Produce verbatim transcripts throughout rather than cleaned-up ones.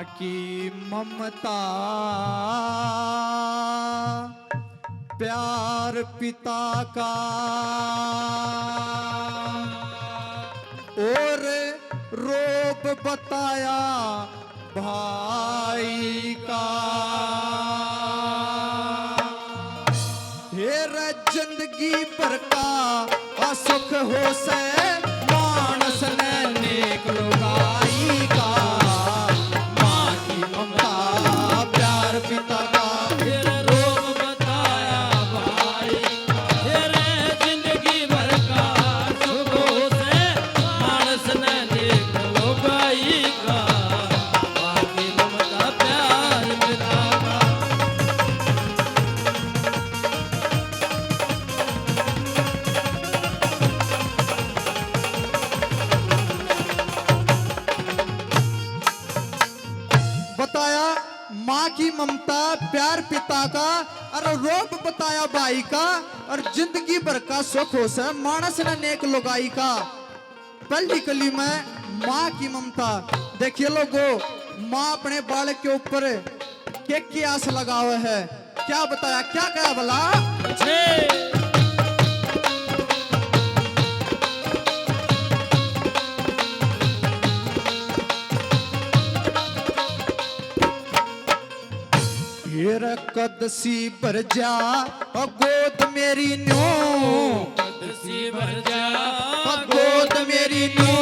की ममता प्यार पिता का, और रोब बताया भाई का। फिर जिंदगी भर का सुख हो से मानस ने नेक लुगाई का। माँ की ममता प्यार पिता का, फिर रोब बताया भाई का। फिर जिंदगी भर का सुख हो से मानस ने नेक लुगाई का। माँ की ममता प्यार पिता का। बताया माँ की ममता, प्यार पिता का, और रोब बताया भाई का, और जिंदगी भर का सुख हो से मानस ने नेक लुगाई का। पहली कली में माँ की ममता। देखिए लोगो, माँ अपने बालक के ऊपर के, के आस लगावे है। क्या बताया, क्या कहा भला? फिर कद सी भर जा गोद मेरी न्यू, कद सी भर जा गोद मेरी न्यू,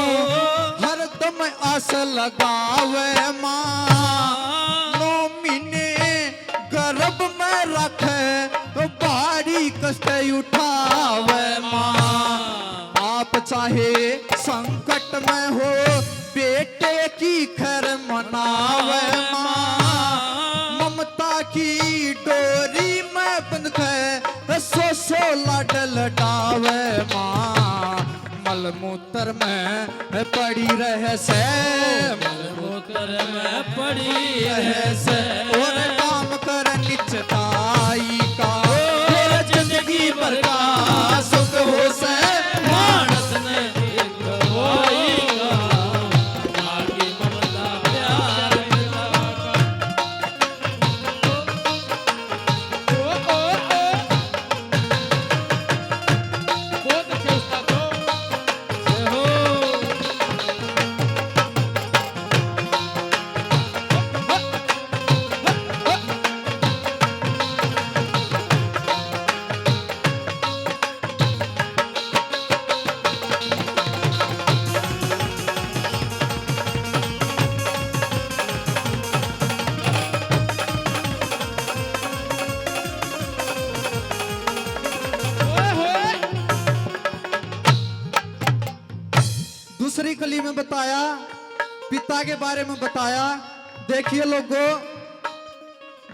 हरदम आस लगावे माँ। नौ महीने गर्भ में रखे तो भारी कष्ट उठावे माँ। आप चाहे संकट में हो, बेटे की खैर मनावे माँ। ममता की डोरी में बंध के सौ सौ लाड लटावे माँ। मलमूत्र में पड़ी रह से, मलमूत्र में पड़ी रह से, और काम कर निचताई का। फिर जिंदगी भर का सुख हो से मानस ने एक भाई का। माँ की ममता प्यार पिता का। ओ, ओ, ओ। बहुत अच्छे उस्ताद हो। जय हो। दूसरी कली में बताया, पिता के बारे में बताया। देखिए लोगो,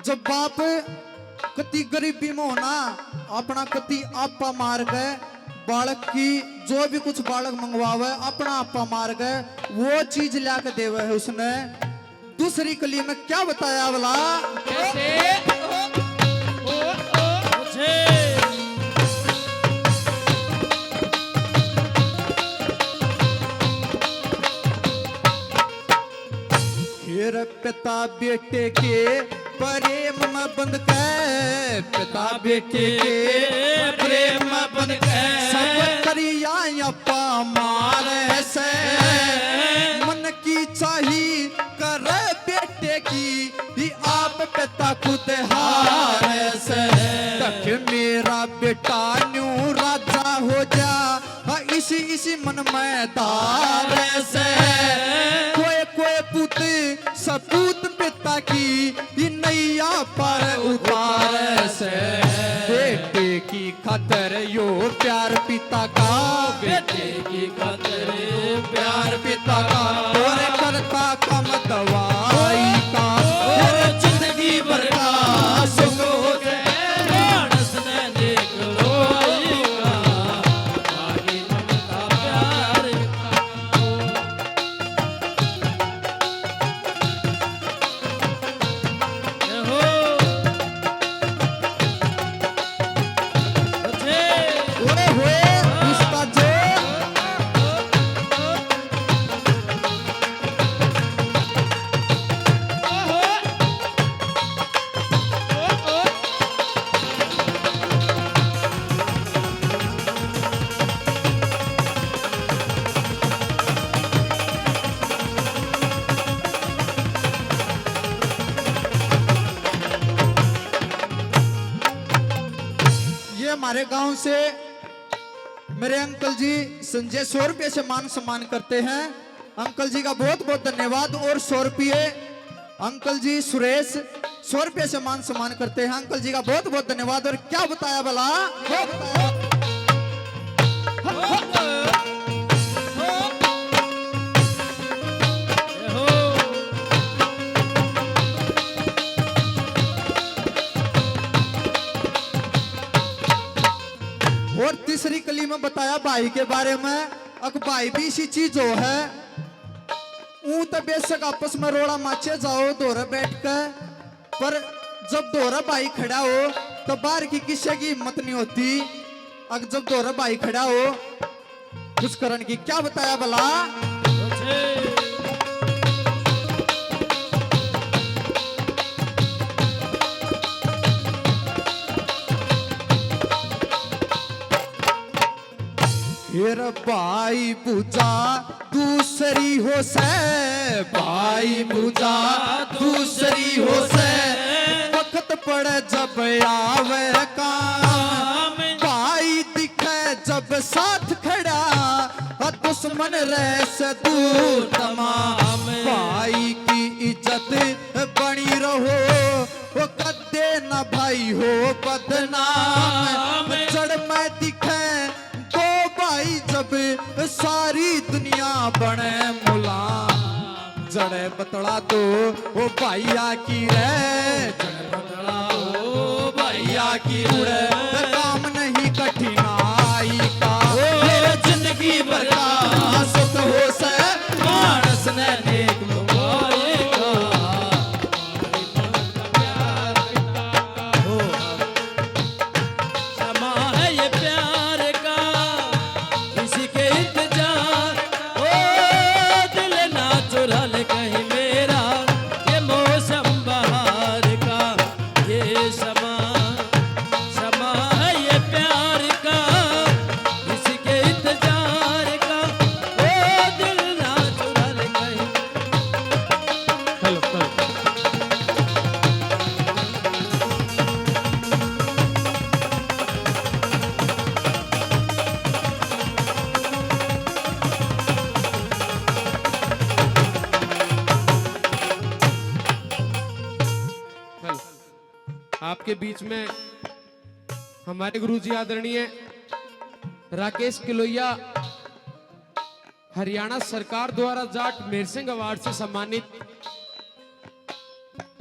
जब बाप कति गरीबी में होना, अपना कति आपा मार के बालक की, जो भी कुछ बालक मंगवावे, अपना आपा मार के वो चीज ला के देवे है उसने। दूसरी कली में क्या बताया भला? कैसे? ओ, ओ, ओ, ओ। मुझे। फिर पिता बेटे के प्रेम में बंध के, पिता बेटे के प्रेम में बंध के, सब करिया आपा मार से, मन की चाही कर बेटे की, ही आप पिता खुद हार से। तक मेरा बेटा न्यू राजा हो जा, हाँ, इसी इसी मन में धार से। कोई कोई पूत सपूत पिता की, ये नैया पार उतार से। बेटे की खातर यो प्यार पिता का, बेटे की खातर यो प्यार पिता का, और करता कम दवाई का, और जिंदगी भर का सुख हो जाए मानस ने देख लो आई का। मेरे गांव से मेरे अंकल जी संजय सौ रुपये से मान सम्मान करते हैं। अंकल जी का बहुत बहुत धन्यवाद। और सौ रुपये अंकल जी सुरेश सौ रुपये से मान सम्मान करते हैं। अंकल जी का बहुत बहुत धन्यवाद। और क्या बताया भला, क्या बताया? और तीसरी कली में बताया भाई के बारे में, अक भाई भी इसी चीज हो है। ऊं तो बेशक आपस में रोड़ा माचे जाओ धोरे बैठ के, पर जब धोरे भाई खड़ा हो तो बाहर की किसी की हिम्मत नहीं होती। अक जब धोरे भाई खड़ा हो कुछ करण की, क्या बताया भला? फिर भाई बुझा दूसरी हो से, भाई बुझा दूसरी हो से, वक्त पड़े जब आवे काम, भाई दिखे जब साथ खड़ा, और दुश्मन रह से दूर तमाम। भाई की इज्जत बनी रहो, वो कदे ना भाई हो बदनाम। जड़ में दिखे दो भाई जब सारी दुनिया बने मुलाम। जड़े बतला दो ओ भाइया की रे, जड़े बतला दो ओ भाइया की रे, काम नहीं कठिनाई का, ओ जिंदगी भर का सुख हो से मानस ने नेक लुगाई का। हो। समा है ये प्यार का, इसी के इंतजार। ओ दिल ना चुरा ले कहीं मेरा, ये मौसम बहार का, ये समा, समा है ये प्यार का, इसी के इंतजार का। ओ दिल ना चुरा ले कहीं। Hello, hello. हेलो। आपके बीच में हमारे गुरुजी आदरणीय राकेश किलोइया, हरियाणा सरकार द्वारा जाट मेर सिंह अवार्ड से सम्मानित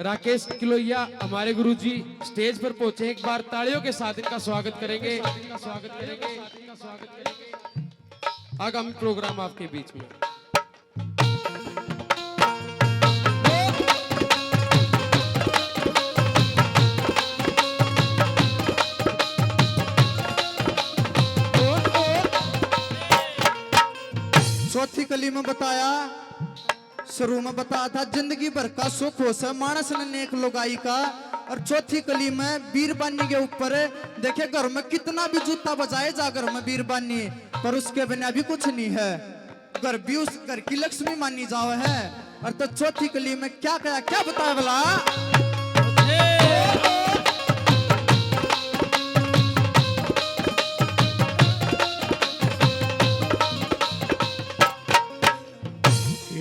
राकेश किलोइया हमारे गुरुजी स्टेज पर पहुंचे। एक बार तालियों के साथ इनका स्वागत करेंगे। आगामी प्रोग्राम आपके बीच में। चौथी कली में बताया, शुरू में बताया था, जिंदगी भर का सुख हो से मानस ने नेक लुगाई का। और चौथी कली में बीरबानी के ऊपर देखे, घर में कितना भी जूता बजाए जा घर में बीरबानी, पर उसके बिना भी कुछ नहीं है। घर भी उस घर की लक्ष्मी मानी जावे है। और तो चौथी कली में क्या कहा, क्या बताया भला?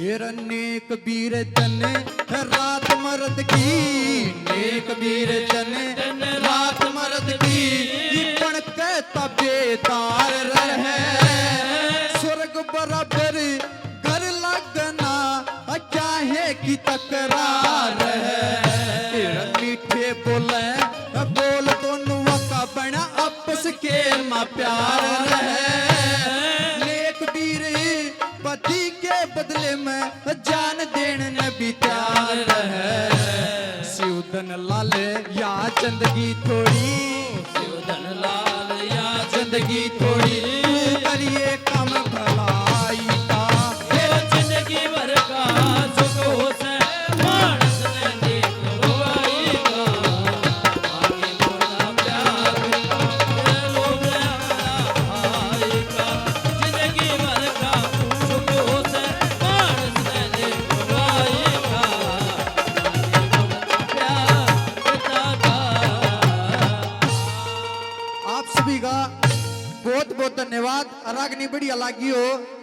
फिर नेक बीर दिन रात मर्द की, नेक बीर दिन रात मर्द की, पण के तबेदार रहे। स्वर्ग बराबर घर लगना, क्या है की तकरार है। फिर मीठे बोले, बोल दोनों का बना आपस के में प्यार रहे। नेक बीर पति के बदले में जान देने ने भी तैयार रहे। शिवधन लाल या जिंदगी थोड़ी, शिवधन लाल या जिंदगी थोड़ी, तू करिए काम भलाई का। ए जिंदगी भर का सुख हो से मानस ने देख लुगाई का। आगे बोला प्यार का, ए लोग आए का। जिंदगी भर का सुख हो से मानस ने देख लुगाई का। प्यार पिता का। आप सभी का धन्यवाद। रागनी बढ़िया लागी हो।